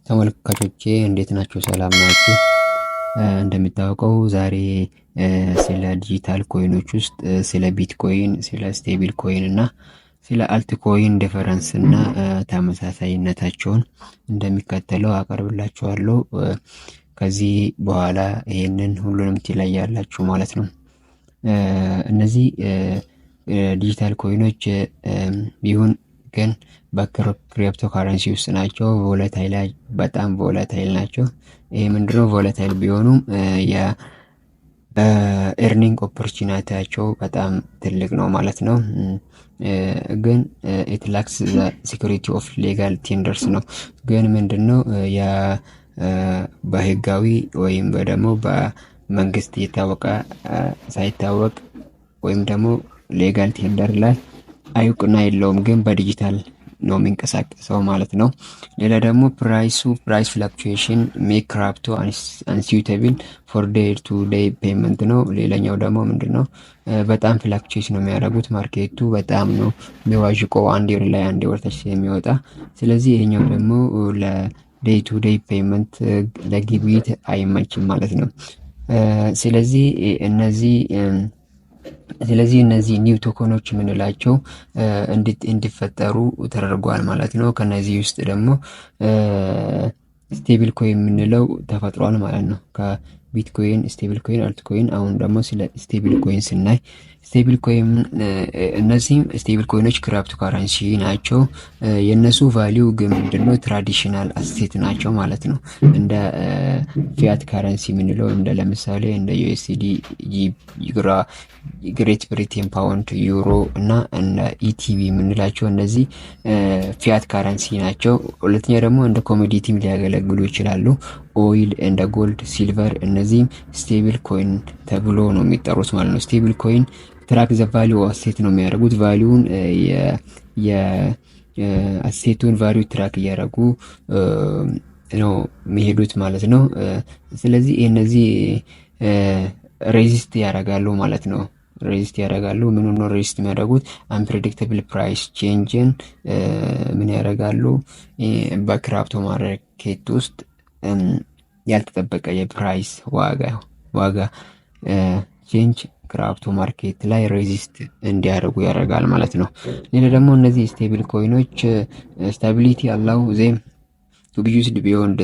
ተመልካቾቼ፣ እንዴት ናችሁ? ሰላም ናችሁ? እንደሚታወቀው ዛሬ ስለ digital coin ኦች ውስጥ ስለ ቢትኮይን፣ ስለ stable coin እና ስለ altcoin difference እና ተመሳሳይነታቸውን እንደሚከተለው አቀርብላችኋለሁ። ከዚህ በኋላ ይህንን ሁሉንም ትለያላችሁ ማለት ነው። እነዚህ digital coin ኦች ቢሆን ግን በክሪፕቶ ካረንሲ ውስጥ ናቸው። Volatile፣ በጣም volatile ናቸው። ይሄ ምንድነው? Volatile ቢሆኑም የ earning opportunity ያቸው በጣም ትልቅ ነው ማለት ነው። ግን it lacks security of legal tenders ነው። ግን ምንድነው በህጋዊ ወይም ደግሞ በመንግስት የታወቀ ሳይታወቅ ወይም ደግሞ legal tender ላይ እውቅና የለውም፣ ግን በዲጂታል ነው የሚንቀሳቀሰው ማለት ነው። ሌላ ደግሞ price ኡ price fluctuation make crypto unsuitable for day to day payment ነው። ሌላኛው ደግሞ ምንድን ነው? በጣም fluctuate ነው የሚያደርጉት። Market ኡ በጣም ነው የሚዋዥቀው፣ አንዴ ወደ ላይ አንዴ ወደታች የሚወጣ። ስለዚህ ይሄኛው ደግሞ ለ day to day payment ለግብይት አይመችም ማለት ነው። ስለዚህ እነዚህ new token ኦች የምንላቸው እንዲፈጠሩ ተደርጓል ማለት ነው። ከነዚህ ውስጥ ደግሞ stable coin የምንለው ተፈጥሯል ማለት ነው። ከ bitcoin፣ stable coin፣ altcoin። አሁን ደግሞ ስለ stable coin ስናይ stable coin እነዚህም stable coin ኦች cryptocurrency ናቸው። የእነሱ value ግን ምንድነው? Traditional asset ናቸው ማለት ነው። እንደ fiat currency የምንለው እንደ ለምሳሌ እንደ USD፣ Great Britain pound፣ ዩሮ እና እንደ ETB የምንላቸው እነዚህ fiat currency ናቸው። ሁለተኛ ደግሞ እንደ commodity ም ሊያገለግሉ ይችላሉ። Oil፣ እንደ gold፣ silver እነዚህም stable coin ተብሎ ነው የሚጠሩት ማለት ነው። Stable coin track the value asset ነው የሚያደርጉት። Value ን የ asset ኡን value track እያደረጉ ነው የሚሄዱት ማለት ነው። ስለዚህ እነዚህ resist ያደርጋሉ ማለት ነው። Resist ያደርጋሉ። ምን ነው resist የሚያደርጉት? Unpredictable price change ን ምን ያደርጋሉ? በ crypto market ውስጥ ያልተጠበቀ የ price ዋጋ change crypto market ላይ resist እንዲያደርጉ ያደርጋል ማለት ነው። ሌላ ደግሞ እነዚህ stable coin ኦች stability allow them to be used beyond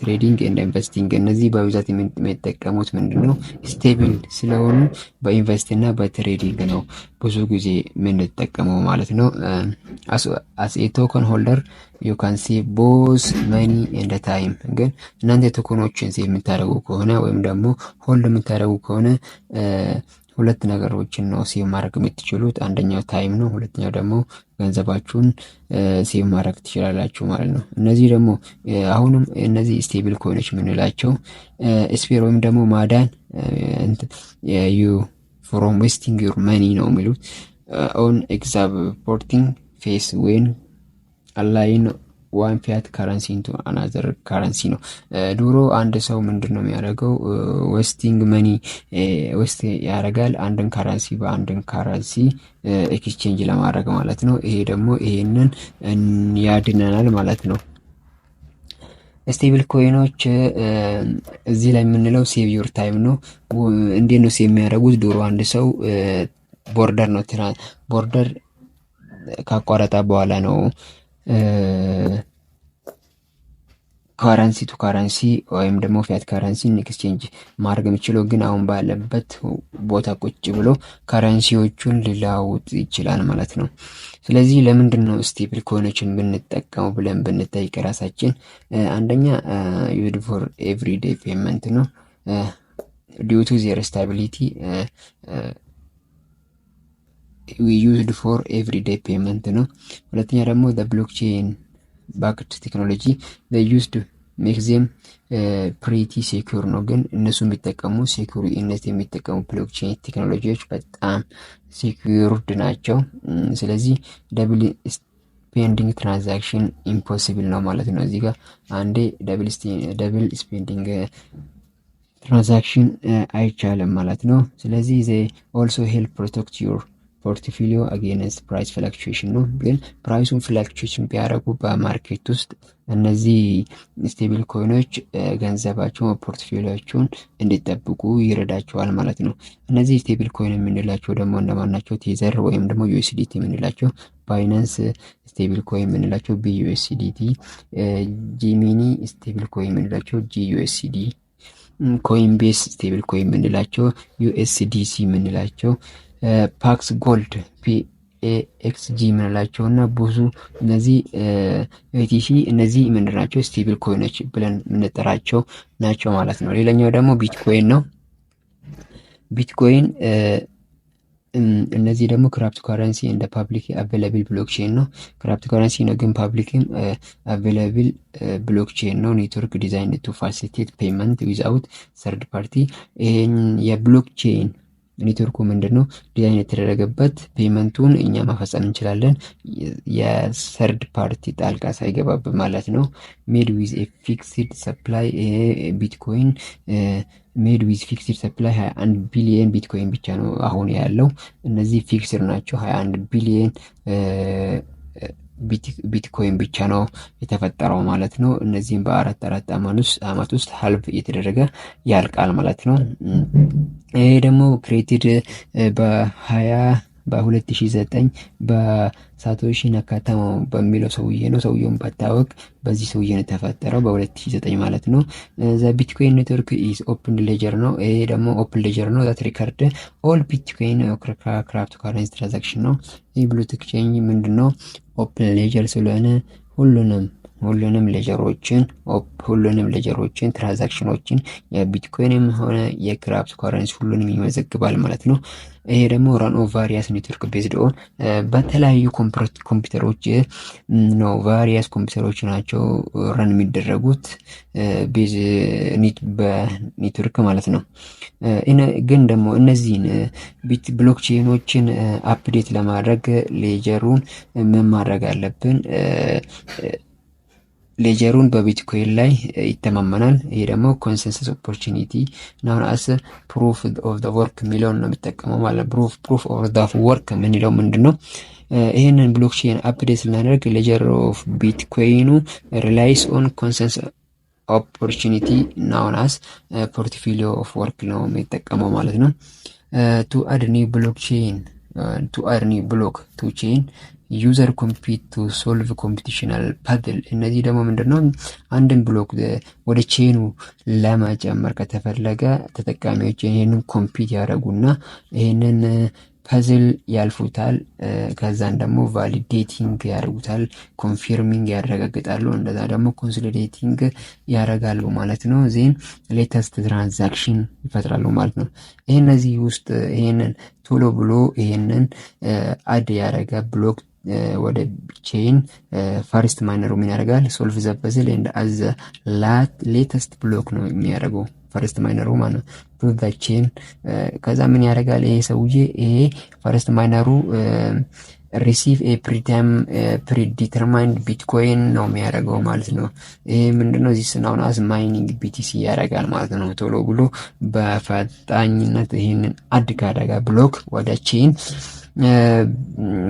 trading and investing። እነዚህ በብዛት የሚጠቀሙት ምንድን ነው? Stable ስለሆኑ በ invest እና በ trading ነው ብዙ ጊዜ የምንጠቀመው ማለት ነው። As a token holder, you can save both money and time። ግን እናንተ token ኦችን save የምታደርጉ ከሆነ ወይም ደግሞ hold የምታደርጉ ከሆነ ሁለት ነገሮችን ነው save ማድረግ የምትችሉት። አንደኛው time ነው፣ ሁለተኛው ደግሞ ገንዘባችሁን save ማድረግ ትችላላችሁ ማለት ነው። እነዚህ ደግሞ አሁንም እነዚህ stable coin ኦች የምንላቸው spare ወይም ደግሞ ማዳን you from wasting your money ነው የሚሉት on exporting fees when align one fiat currency into another currency ነው። ድሮ አንድ ሰው ምንድን ነው የሚያደርገው? Wasting money waste ያደርጋል አንድን currency በአንድን currency exchange ለማድረግ ማለት ነው። ይሄ ደግሞ ይሄንን ያድነናል ማለት ነው። Stable coin ኦች እዚህ ላይ የምንለው save your time ነው። እንዴት ነው save የሚያደርጉት? ድሮ አንድ ሰው border ነው border ካቋረጠ በኋላ ነው currency to currency ወይም ደግሞ fiat currency ን exchange ማድረግ የሚችለው፣ ግን አሁን ባለበት ቦታ ቁጭ ብሎ currency ዎቹን ሊለዋውጥ ይችላል ማለት ነው። ስለዚህ ለምንድን ነው stable coin ኦችን ብንጠቀመው ብለን ብንጠይቅ ራሳችን አንደኛ used for everyday payment ነው። Due to their stability used for everyday payment ነው። ሁለተኛ ደግሞ blockchain backed technology used make them pretty secure ነው። ግን እነሱ የሚጠቀሙ secure እነዚህ የሚጠቀሙ blockchain ቴክኖሎጂዎች በጣም secured ናቸው። ስለዚህ double spending transaction impossible ነው ማለት ነው። እዚህ ጋር አንዴ double spending transaction አይቻልም ማለት ነው። ስለዚህ they also help protect your Portfolio against price fluctuation ነው። ግን price ኡን fluctuation ቢያደርጉ በ market ውስጥ እነዚህ stable coin ኦች ገንዘባቸውን portfolio ኣቸውን እንዲጠብቁ ይረዳቸዋል ማለት ነው። እነዚህ stable coin የምንላቸው ደግሞ እነማን ናቸው? Tether ወይም ደግሞ USDT የምንላቸው፣ Binance stable coin የምንላቸው BUSDT፣ Gemini stable coin የምንላቸው GUSD፣ Coinbase stable coin የምንላቸው USDC የምንላቸው፣ Pax Gold PAXG የምንላቸው እና ብዙ እነዚህ ATC እነዚህ ምንድን ናቸው? Stable coin ኦች ብለን የምንጠራቸው ናቸው ማለት ነው። ሌላኛው ደግሞ ቢትኮይን ነው። ቢትኮይን እነዚህ ደግሞ ክራፕቶ ካረንሲ እንደ public available blockchain ነው። ክራፕቶ ካረንሲ ነው ግን public ም available blockchain ነው። Network design to facilitate payment without third party። ይሄን የ blockchain network ኡ ምንድን ነው ዲዛይን የተደረገበት payment ኡን እኛ መፈጸም እንችላለን የ third party ጣልቃ ሳይገባብ ማለት ነው። Made with fixed supply። ቢትኮይን made with fixed supply 21 ቢሊየን ቢትኮይን ብቻ ነው አሁን ያለው። እነዚህ fixed ናቸው። 21 ቢሊየን ቢትኮይን ብቻ ነው የተፈጠረው ማለት ነው። እነዚህም በአራት አራት አመት ውስጥ halve እየተደረገ ያልቃል ማለት ነው። ይሄ ደግሞ created በ2009 በሳቶሺ ናካታሞ በሚለው ሰውዬ ነው። ሰውየውን ባታወቅ በዚህ ሰውዬ ነው የተፈጠረው በ2009 ማለት ነው። The Bitcoin network is open ledger ነው። ይሄ ደግሞ open ledger ነው። That record all Bitcoin cryptocurrency transaction ነው። ይህ blockchain ምንድን ነው? Open ledger ስለሆነ ሁሉንም ledger ኦችን transaction ኦችን የቢትኮይንም ሆነ የክራፕቶ ከረንሲ ሁሉንም ይመዘግባል ማለት ነው። ይሄ ደግሞ run on various network based on በተለያዩ ኮምፒውተሮች ነው። Various ኮምፒውተሮች ናቸው run የሚደረጉት base በኔትወርክ ማለት ነው። ግን ደግሞ እነዚህን blockchain ኦችን update ለማድረግ ledger ኡን ምን ማድረግ አለብን? Ledger ኡን በቢትኮይን ላይ ይተማመናል። ይሄ ደግሞ consensus opportunity known as proof of the work የሚለውን ነው የሚጠቀመው ማለት proof of the work የምንለው ምንድን ነው? ይህንን blockchain update ስናደርግ ledger of ቢትኮይኑ relies on consensus opportunity known as portfolio of work ነው የሚጠቀመው ማለት ነው። To add new blockchain to add new block to chain, user compete to solve computational puzzle። እነዚህ ደግሞ ምንድን ነው? አንድን block ወደ chain ኡ ለመጨመር ከተፈለገ ተጠቃሚዎች ይህንን compete ያደረጉና ይህንን puzzle ያልፉታል። ከዛን ደግሞ validating ያደርጉታል፣ confirming ያረጋግጣሉ። እንደዛ ደግሞ consolidating ያደርጋሉ ማለት ነው። Then latest transaction ይፈጥራሉ ማለት ነው። ይህ እነዚህ ውስጥ ይሄንን ቶሎ ብሎ ይሄንን add ያደረገ block ወደ chain first miner ኡ ምን ያደርጋል? Solve the puzzle and add the latest block ነው የሚያደርገው first miner ኡ ማለት ነው to the chain። ከዛ ምን ያደርጋል ይሄ ሰውዬ? ይሄ first miner ኡ receive a predetermined Bitcoin ነው የሚያደርገው ማለት ነው። ይሄ ምንድነው? This known as mining BTC ያደርጋል ማለት ነው። ቶሎ ብሎ በፈጣኝነት ይህንን add ካደረገ block ወደ chain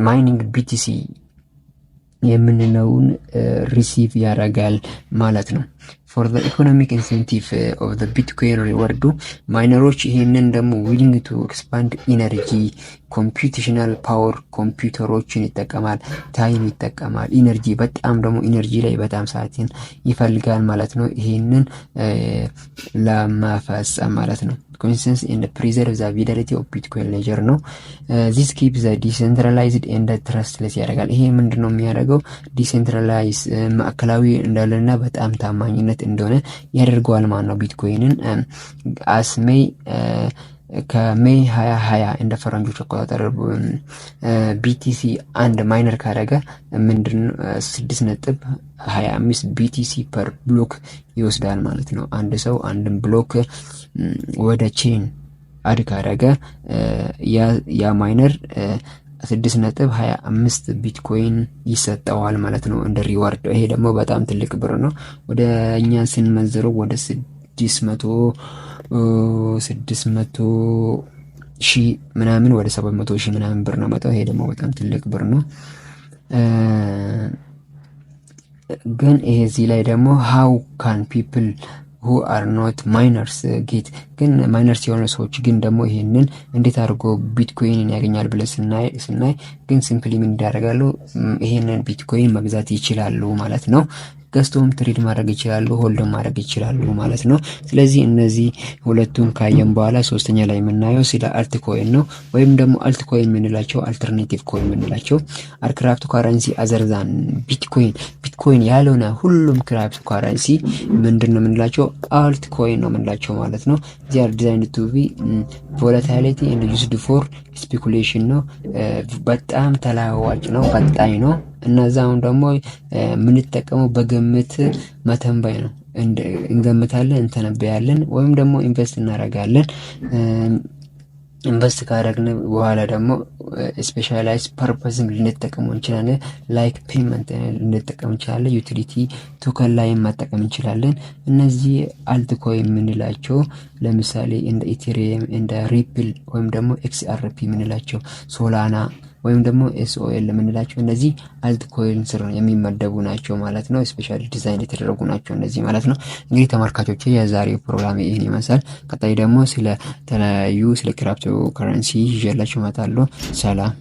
mining BTC የምንለውን receive ያደርጋል ማለት ነው። For the economic incentive of the Bitcoin reward ኡ miner ኦች ይህንን ደግሞ willing to expend energy, computational power ኮምፒውተሮችን ይጠቀማል፣ time ይጠቀማል፣ energy በጣም ደግሞ energy ላይ በጣም ሰዓትን ይፈልጋል ማለት ነው። ይህንን ለመፈጸም ማለት ነው። Consensus and preserve the validity of Bitcoin ledger ነው። This keep the decentralized and trustless ያደርጋል። ይሄ ምንድን ነው የሚያደርገው? Decentralize ማዕከላዊ እንዳለና በጣም ታማኝነት እንደሆነ ያደርገዋል ማለት ነው። ቢትኮይንን as May ከ May 2020 እንደ ፈረንጆች አቆጣጠር BTC አንድ miner ካደረገ ምንድን 6.25 BTC per block ይወስዳል ማለት ነው። አንድ ሰው አንድን block ወደ chain add ካደረገ ያ miner 6.25 ቢትኮይን ይሰጠዋል ማለት ነው እንደ reward። ይሄ ደግሞ በጣም ትልቅ ብር ነው። ወደ እኛ ስንመንዝረው ወደ 600 ሺህ ምናምን ወደ 700,000 ምናምን ብር ነው መጣው። ይሄ ደግሞ በጣም ትልቅ ብር ነው። ግን ይሄ እዚህ ላይ ደግሞ how can people who are not miners get፣ ግን miners ያልሆኑ ሰዎች ግን ደግሞ ይሄንን እንዴት አድርጎ ቢትኮይንን ያገኛል ብለን ስናይ ግን simply ምን ያደርጋሉ? ይሄንን ቢትኮይን መግዛት ይችላሉ ማለት ነው። ገዝቶም trade ማድረግ ይችላሉ፣ hold ማድረግ ይችላሉ ማለት ነው። ስለዚህ እነዚህ ሁለቱን ካየን በኋላ ሶስተኛ ላይ የምናየው ስለ altcoin ነው። ወይም ደግሞ altcoin የምንላቸው፣ alternative coin የምንላቸው are cryptocurrency other than Bitcoin። ቢትኮይን ያልሆነ ሁሉም ክራፕቶ ካረንሲ ምንድን ነው የምንላቸው? Altcoin ነው የምንላቸው ማለት ነው። They are designed to be volatility and used for speculation ነው። በጣም ተለዋዋጭ ነው፣ ፈጣኝ ነው። እነዛውን ደግሞ የምንጠቀመው በግምት መተንበይ ነው። እንገምታለን፣ እንተነበያለን ወይም ደግሞ invest እናደርጋለን። Invest ካደረግን በኋላ ደግሞ specialized purpose ም ልንጠቀመው እንችላለን። Like payment ልንጠቀም እንችላለን። Utility token ላይ መጠቀም እንችላለን። እነዚህ altcoin የምንላቸው ለምሳሌ እንደ Ethereum፣ እንደ Ripple ወይም ደግሞ XRP የምንላቸው፣ Solana ወይም ደግሞ SOL የምንላቸው እነዚህ altcoin ስር የሚመደቡ ናቸው ማለት ነው። Specially design የተደረጉ ናቸው እነዚህ ማለት ነው። እንግዲህ ተመልካቾቼ፣ የዛሬው ፕሮግራም ይህን ይመስላል። ቀጣይ ደግሞ ስለ ተለያዩ ስለ ክሪፕቶ ከረንሲ ይዤላችሁ እመጣለሁ። ሰላም።